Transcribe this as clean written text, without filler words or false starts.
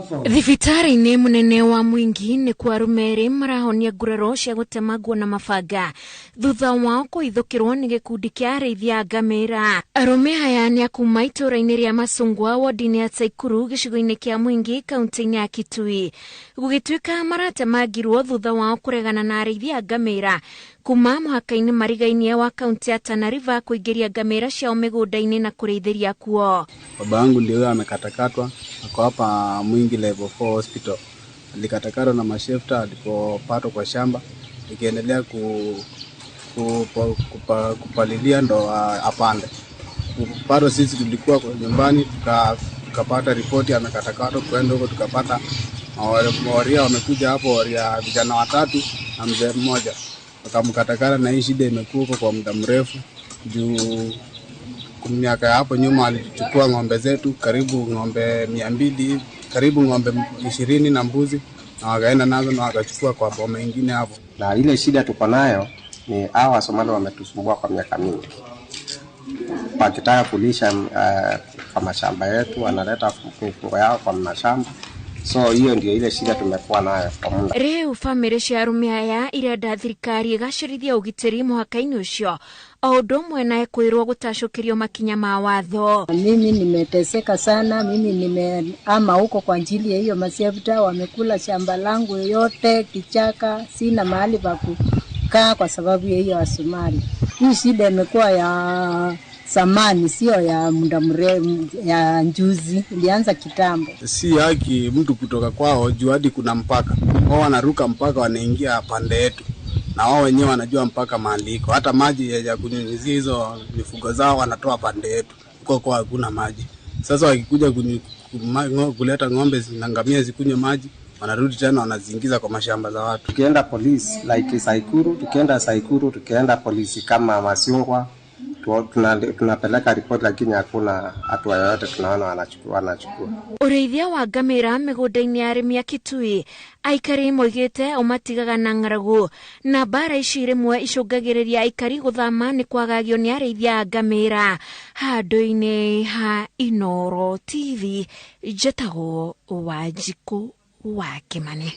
Thibitarĩ-inĩ mũnene wa Mwingi nĩ kwa arũme erĩ marahonia nguraro cia gũtemangwo na mabanga thutha wao kũhithũkĩrwo nĩ gĩkundi kĩa arĩithi a ngamĩra. Arũme aya nĩ a kuma itũũra-inĩ rĩa Macungwa wodi-inĩ ya Tsaikuru gĩcigo-inĩ kĩa Mwingi kaunti-inĩ ya Kitui. Gũgĩtuĩka maratemangirwo thutha wao kũregana na arĩithi a ngamĩra kuma mũhaka-inĩ marigainie wa kaunti ya Tana River kũingĩria ngamĩra ciao mĩgũnda-inĩ na kũrĩithĩria kuo. Baba yangu ndio huyo amekatakatwa, ako hapa Mwingi Level 4 Hospital. Alikatakatwa na mashefta alipopatwa kwa shamba, ikiendelea kupalilia ndo apande. Bado sisi tulikuwa kwa nyumbani, tukapata ripoti amekatakatwa, kwenda huko tukapata waria wamekuja hapo, waria vijana watatu na mzee mmoja wakamkatakata, na hii shida imekuwa huko kwa muda mrefu juu miaka hapo nyuma alichukua ng'ombe zetu karibu ng'ombe 200, karibu ng'ombe 20 na mbuzi, na wakaenda nazo na wakachukua kwa boma ingine hapo. Na ile shida tuko nayo ni hawa Somali wametusumbua kwa miaka mingi. Wakitaka kulisha kwa mashamba yetu wanaleta mifugo yao kwa mashamba. So hiyo ndio ile shida tumekuwa nayo kwa muda. Rĩu bamĩrĩ cia arũme aya irenda thirikari ĩgacĩrithia ũgitĩri mũhaka-inĩ ũcio o ũndũ ũmwe na kwĩrwo gũtacũkĩrio makinya ma watho. Mimi nimeteseka sana, mimi nimeama huko kwa ajili ya hiyo mashefta, wamekula shamba langu yote kichaka, sina mahali pa kukaa kwa sababu ya hiyo Wasomali. Hii shida imekuwa ya zamani, sio ya muda mrefu, ya njuzi, ilianza kitambo. Si haki mtu kutoka kwao juu hadi kuna mpaka. Wao wanaruka mpaka wanaingia pande yetu, na wao wenyewe wanajua mpaka mahali iko. Hata maji ya kunyunyizia hizo mifugo zao wanatoa pande yetu, huko kwa hakuna maji. Sasa wakikuja kuleta ng'ombe na ngamia zikunywe maji, wanarudi tena wanaziingiza kwa mashamba za watu. Tukienda polisi like Saikuru, tukienda Saikuru, tukienda polisi kama Machungwa, tunapeleka report, lakini hakuna hatua yoyote tunaona wanachukua. Ũrĩithia wa ngamĩra mĩgũnda-inĩ ya arĩmi a Kitui aikari moigĩte ũmatigaga na ng'aragu, na mbara ici rĩmwe icũngagĩrĩria aikari gũthama nĩ kwagagio nĩ arĩithia a ngamĩra. Handũ-inĩ ha Inooro TV, njĩtagwo Wanjikũ wa Kĩmani.